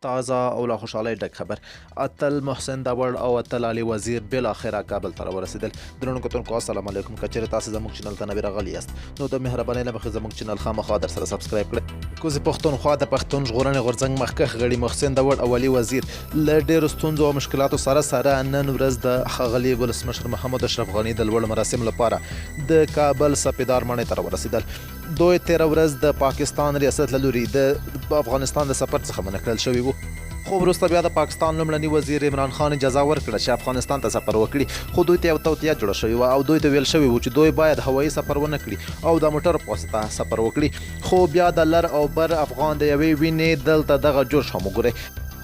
تازه او له خوشحالۍ ډک خبر، اتل محسن داوړ او اتل علي وزیر بالاخره کابل ته راورسېدل. درنو کتونکو السلام علیکم. که چېرې تاسو زموږ چینل ته نوي راغلي یاست نو د مهربانۍ له مخې زموږ چینل خامخا در سره سبسکرایب کړئ. کوزې پښتونخوا د پښتون ژغورنې غورځنګ مخکښ غړي محسن داوړ او علي وزیر له ډېرو ستونزو او مشکلاتو سره سره نن ورځ د ښاغلي ولسمشر محمد اشرف غني د لوړو مراسمو لپاره د کابل سپیدار ماڼۍ ته راورسېدل. دوی تېره ورځ د پاکستان ریاست له لوري د افغانستان د سفر څخه منع کړل شوي وو. خو وروسته بیا د پاکستان لومړني وزیر عمران خان اجازه ورکړه چې افغانستان ته سفر وکړي، خو دوی ته یو توطیه جوړه شوې وه او دوی ته ویل شوي وو چې دوی باید هوایي سفر ونه کړي او د موټرو په واسطه سفر وکړي، خو بیا د لر او بر افغان د یوې وینې دلته دغه جوش هم وګورئ.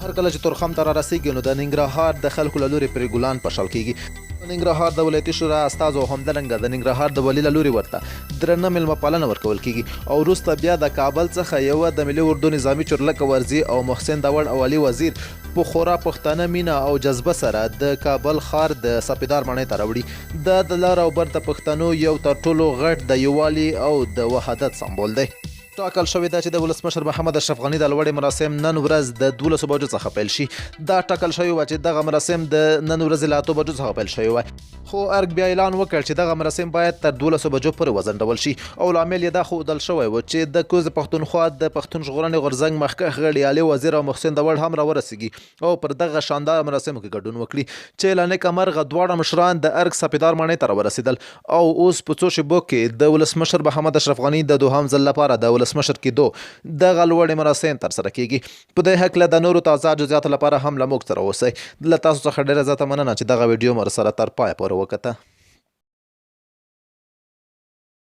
هر کله چې تورخم ته رارسېږي نو د ننګرهار د خلکو له لوري پرې ګلان پاشل کېږي. د ننګرهار د ولایتي شورا استازو او همدرنګه د ننګرهار د والي له لوري ورته درنه مېلمه پالنه ورکول کېږي او وروسته بیا د کابل څخه یوه د ملي اردو نظامي چورلکه ورځي او محسن داوړ او علي وزیر په خورا پښتانه مینه او جذبه سره د کابل ښار د سپیدار ماڼۍ ته راوړي. دا د لر او بر د پښتنو یو تر ټولو غټ د یووالي او د وحدت سمبول دی. ټاکل شوې ده چې د ولسمشر محمد اشرف غني د لوړې مراسم نن ورځ د 12 بجو څخه پیل شي. دا ټاکل شوې وه چې دغه مراسم د نن ورځې له 8 بجو څخه پیل شوی وای، خو ارګ بیا اعلان وکړ چې دغه مراسم باید تر 12 بجو پورې وځنډول شي او لامل یې دا ښودل شوی و چې د کوزې پښتونخوا د پښتون ژغورنې غورځنګ مخکښ غړي علي وزیر او محسن داوړ هم راورسیږي او پر دغه شاندار مراسمو کې ګډون وکړي چې له نیکه مرغه دواړه مشران د ارګ سپیدار ماڼۍ ته راورسېدل او اوس په څو شېبو کې د ولسمشر محمد اشرف غني د دوهم ځل لپاره د ولسمشر کېدو دغه لوړې مراسم ترسره کېږي. په دې هکله د نورو تازه جزئیاتو لپاره هم له موږ سره اوسئ. له تاسو څخه ډېره زیاته مننه چې دغه ویډیو مو راسره تر پایه پورې وکته.